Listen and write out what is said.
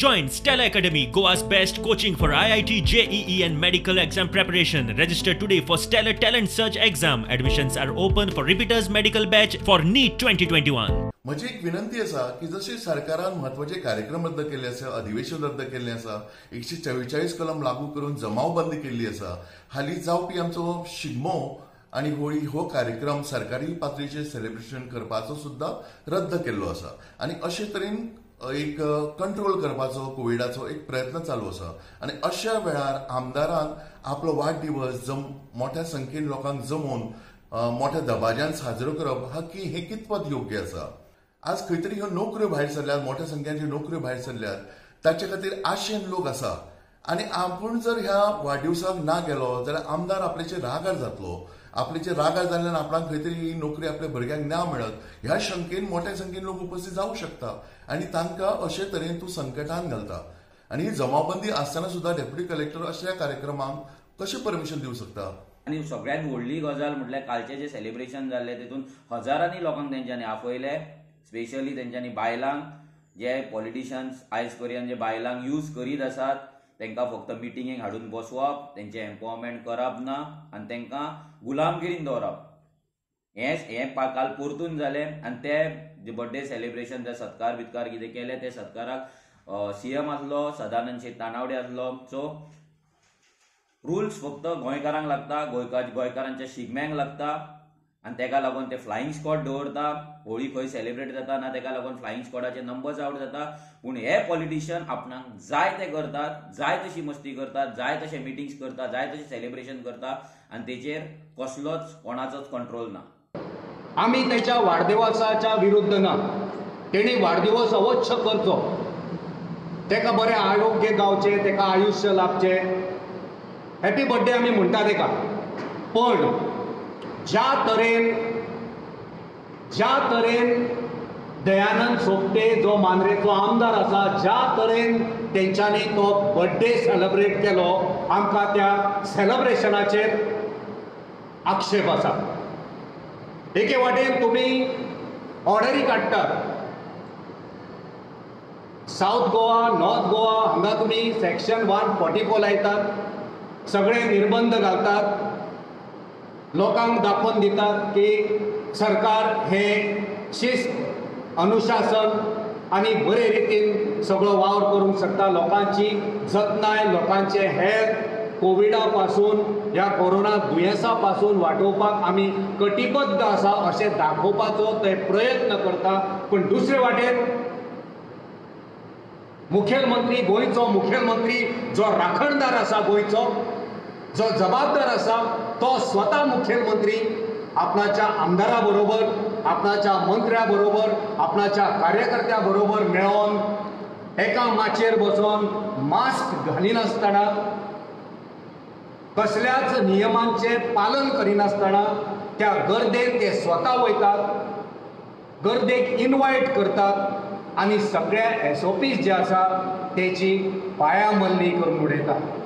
Join Stellar Academy, Goa's best coaching for IIT, JEE and medical exam preparation. Register today for Stellar Talent Search exam. Admissions are open for repeaters medical batch for NEET 2021. म्हजी एक विनंती आसा की जशी सरकारान म्हत्वाचे कार्यक्रम रद्द केल्ले आसा, अधिवेशन रद्द केल्लें आसा, 144 कलम लागू करून जमाव बंदी केल्ली आसा, हालीं जावपी आमचो शिगमो आनी होळी हो कार्यक्रम सरकारी पातळीचेर सेलिब्रेशन करपाचो सुद्दां रद्द केल्लो आसा आनी अशे तरेन एक कंट्रोल करपाचो कोविडाचो एक प्रयत्न चालू आसा आनी अशा वेळार आमदारान आपलो वाडदिवस मोठ्या संख्येन लोकांक जमोवन मोठ्या दबाज्यान साजरो करप हा की हे कितपत योग्य आसा. आज खंय तरी ह्यो नोकऱ्यो भायर सरल्यात, मोठ्या संख्यांच्यो नोकऱ्यो भायर सरल्यात, ताचे खातीर आशेन लोक आसा आनी आपूण जर ह्या वाडदिवसाक ना गेलो जाल्यार आमदार आपल्याचेर रागार जातलो, आपल्याचेर रागार जाल्ल्यान आपणाक खंय तरी ही नोकरी आपल्या भुरग्यांक ना मेळत ह्या शंकेन मोठ्या संख्येन लोक उपस्थित जावंक शकता आनी तांकां अशे तरेन तूं संकटान घालता. आनी ही जमावबंदी आसतना सुद्दां डेप्युटी कलेक्टर अशा कार्यक्रमांक कशें परमिशन दिवंक शकता? आनी सगळ्यांत व्हडली गजाल म्हटल्यार कालचें जें सेलिब्रेशन जाल्लें तेतून हजारांनी लोकांक तेंच्यांनी आपयले, स्पेशली तेंच्यांनी बायलांक, जे पॉलिटिशन्स आयज पर्यंत जे बायलांक यूज करीत आसात तांकां फक्त मिटिंगेक हाडून बसोवप, तेंचें एम्पावरमेंट करप ना आनी तांकां गुलामगिरीन दवरप. हें काल परतून जालें आनी ते जे बर्थडे सेलिब्रेशन जे सत्कार बित्कार कितें केले ते सत्काराक सीएम आसलो, सदानंद शेट तानावडे आसलो. सो रुल्स फक्त गोंयकारांक लागता, गोंयकारांच्या शिगम्यांक लागता आनी तेका लागून ते फ्लायिंग स्क्वॉड दवरता. होळी खंय सेलिब्रेट जाता ना तेका लागून फ्लायिंग स्क्वॉडाचे नंबर्स आवट जाता. पूण हे पॉलिटिशियन आपणाक जाय ते करतात, जाय तशी मस्ती करतात, जाय तशे मिटिंग्स करतात, जाय तशें सेलिब्रेशन करता आनी तेचेर कसलोच कोणाचोच कंट्रोल ना. आमी तेच्या वाडदिवसाच्या विरुद्ध ना, तेणी वाडदिवस अवश्य करचो, तेका बरें आरोग्य गावचें, तेका आयुश्य लाभचें, हॅपी बर्थडे आमी म्हणटा तेका. पण ज्या तरेन दयानंद सोपटे जो मांद्रेचो आमदार आसा, ज्या तरेन तेंच्यांनी तो बर्थडे सेलिब्रेट केलो, आमकां त्या सेलिब्रेशनाचेर आक्षेप आसा. एके वाटेन तुमी ऑर्डरी काडटात, सावथ गोवा, नॉर्थ गोवा हांगा तुमी सेक्शन 144 लायतात, सगळे निर्बंध घालतात, लोकांक दाखोवन दितात की सरकार हे शिस्त, अनुशासन आनी बरे रितीन सगळो वावर करूंक शकता, लोकांची जतनाय, लोकांचे हेल्थ कोविडा पासून, ह्या कोरोना दुयेंसा पासून वाटोवपाक आमी कटिबद्ध आसा अशें दाखोवपाचो ते प्रयत्न करता. पूण दुसरे वाटेन मुखेलमंत्री, गोंयचो मुखेलमंत्री जो राखणदार आसा, गोंयचो जो जबाबदार आसा, तो स्वता मुखेलमंत्री आपणाच्या आमदारा बरोबर, आपणाच्या मंत्र्या बरोबर, आपणाच्या कार्यकर्त्या बरोबर मेळोन एका माचयेर बसोन मास्क घालिनासतना, कसल्याच नियमांचें पालन करिनासतना त्या गर्देन ते स्वता वयतात, गर्देक इनवायट करतात आनी सगळ्या एसओपीज जे आसा तेची पायामल्ली करून उडयतात.